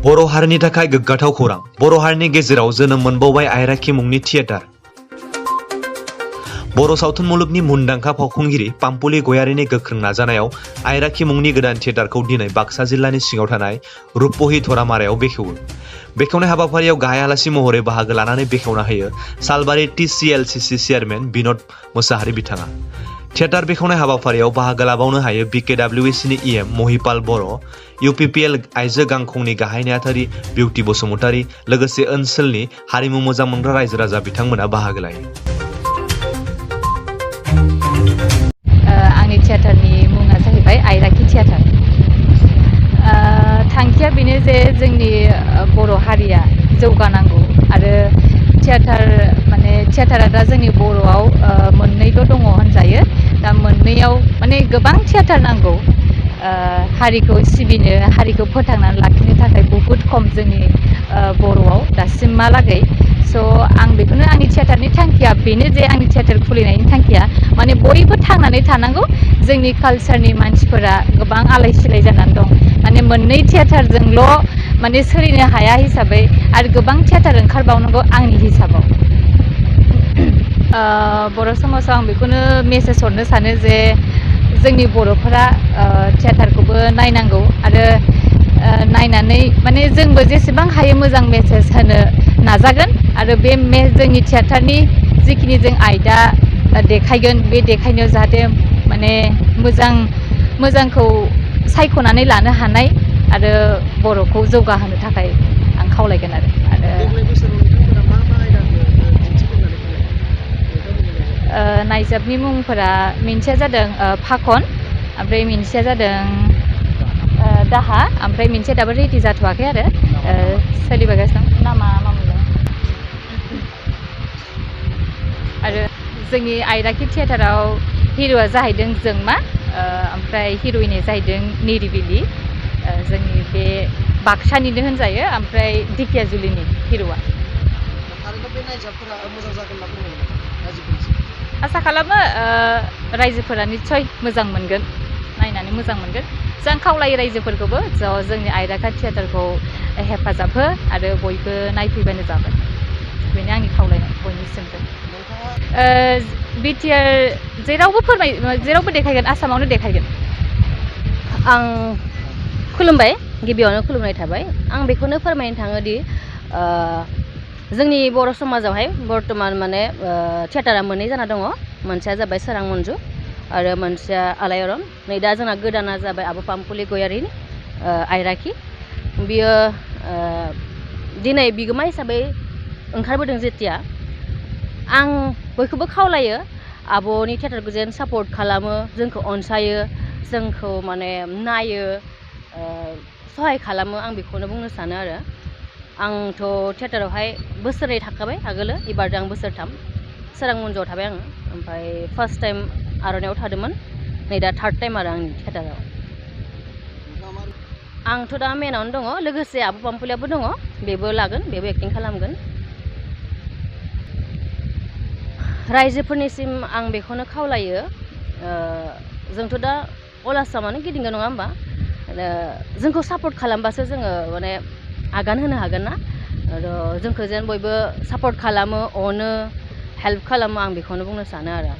बर' हारिनि थाखाय गोग्गाथाव खौरां। बर' हारिनि गेजेराव जोनोम मोनबावबाय आइराखि मुंनि थियेटार। बर' सावथुन मुलुगनि मुंदांखा फावखुंग्रि पाम्पुलि गयारीनि गोख्रों नाजानायाव आइराखि मुंनि गोदान थियेटारखौ दिनै बाक्सा जिल्लानि सिङाव थानाय रुपहि थरामारायाव बेखेवो। बेखेवनाय हाबाफारियाव गाहाय आलासि महरै बाहागो लानानै बेखेवना होयो सालबारि TCLCC चेयारमेन बिन'द मोसाहारि बिथाङा। थियेटार बेखेवनाय हाबाफारियाव बाहागो लाबावनो हायो BKWSनि EM महिपाल बर', UPPL आइजो गांखंनि गाहाय नेहाथारि बिउटि बसुमतारी, लोगोसे ओनसोलनि हारिमु मोजां मोनग्रा रायजो राजा बिथांमोना बाहागो लायो। आंनि थियेटारनि मुङा जाहैबाय आइराखि थियेटार। थांखिया बेनो जे जोंनि बर' हारिया जौगानांगौ आरो थियेटारा दा जोंनि बर'आव मोननैल' दङ होनजायो। दा मोननैयाव गोबां थियेटार नांगौ। हारिखौ सिबिनो, हारिखौ फोथांनानै लाखिनो थाखाय बहुद खम जोंनि बर'आव दासिमहालागै। स' आं बेखौनो आंनि थियेटारनि थांखिया बेनो जे आंनि थियेटार खुलिनायनि थांखिया बयबो थांनानै थानांगौ। जोंनि कालचारनि मानसिफोरा गोबां आलाय सिलाय जानानै दं। मोननै थियेटारजोंल' सोलिनो हाया हिसाबै आरो गोबां थियेटार ओंखारबावनांगौ आंनि हिसाबाव। बर' समाजाव आं बेखौनो मेसेज हरनो सानो जे जोंनि बर'फोरा थियेटारखौबो नायनांगौ आरो नायनानै जोंबो जेसेबां हायो मोजां मेसेज होनो नाजागोन आरो बे जोंनि थियेटारनि जिखिनि जों आयदा देखायगोन बे देखायनायाव जाहाथे मोजांखौ सायख'नानै लानो हानाय आरो बर'खौ जौगाहोनो थाखाय आं खावलायगोन आरो नायजाबनि मुंफोरा मोनसेया जादों फाखन, ओमफ्राय मोनसेया जादों दाहा, ओमफ्राय मोनसेया दाबो रेडि जाथ'वाखै आरो सोलिबोगासिनो दं। नामा मामोनलाय? आरो जोंनि आइराखि थियेटाराव हिर'आ जाहैदों जोंमा, ओमफ्राय हिर'इना जाहैदों निरिबिलि, जोंनि बे बाक्सानिनो होनजायो, ओमफ्राय दिखियाजुलिनि हिर'आ। आसा खालामो रायजोफोरा निस्सय मोजां मोनगोन, नायनानै मोजां मोनगोन। जों खावलायो रायजोफोरखौबो जोंनि आइराखि थियेटारखौ हेफाजाब हो आरो बयबो नायफैबानो जाबाय। बेनो आंनि खावलायनाय बयनिसिमबो। BTR जेरावबो देखायगोन, आसामावनो देखायगोन। आं खुलुमबाय, गिबियावनो खुलुमनाय थाबाय। आं बेखौनो फोरमायनो थाङोदि जोंनि बर' समाजावहाय बर्तमान थियेटारा मोननै जाना दङ। मोनसेया जाबाय सोरां मन्जु आरो मोनसेया आलायारन। नै दा जोंना गोदाना जाबाय आब' पाम्पुलि गयारीनि आइराखि। बियो दिनै बिगोमा हिसाबै ओंखारबोदों जेथिया, आं बयखौबो खावलायो आब'नि थियेटारखौ जेन सापर्ट खालामो, जोंखौ अनसायो, जोंखौ नायो, सहाय खालामो। आं बेखौनो बुंनो सानो आरो आंथ' थियेटारावहाय बोसोरनै थाखाबाय आगोलो, एबारदों आं बोसोरथाम। सोरां मन्जुआव थाबाय आङो, ओमफ्राय फार्स्ट टाइम आर'नाइआव थादोंमोन, नै दा थार्ड टाइम आरो आंनि थियेटाराव। आंथ' दा मेनावनो दङ, लोगोसे आब' पाम्पुलियाबो दङ, बेबो लागोन, बेबो एक्टिं खालामगोन। रायजोफोरनिसिम आं बेखौनो खावलायो, जोंथ' दा अल आसामावनो गिदिंगोन नङा होमबा? जोंखौ सापर्ट खालामबासो जोङो आगान होनो हागोन ना। जोंखौ जेन बयबो सापर्ट खालामो, अनो, हेल्प खालामो, आं बेखौनो बुंनो सानो आरो।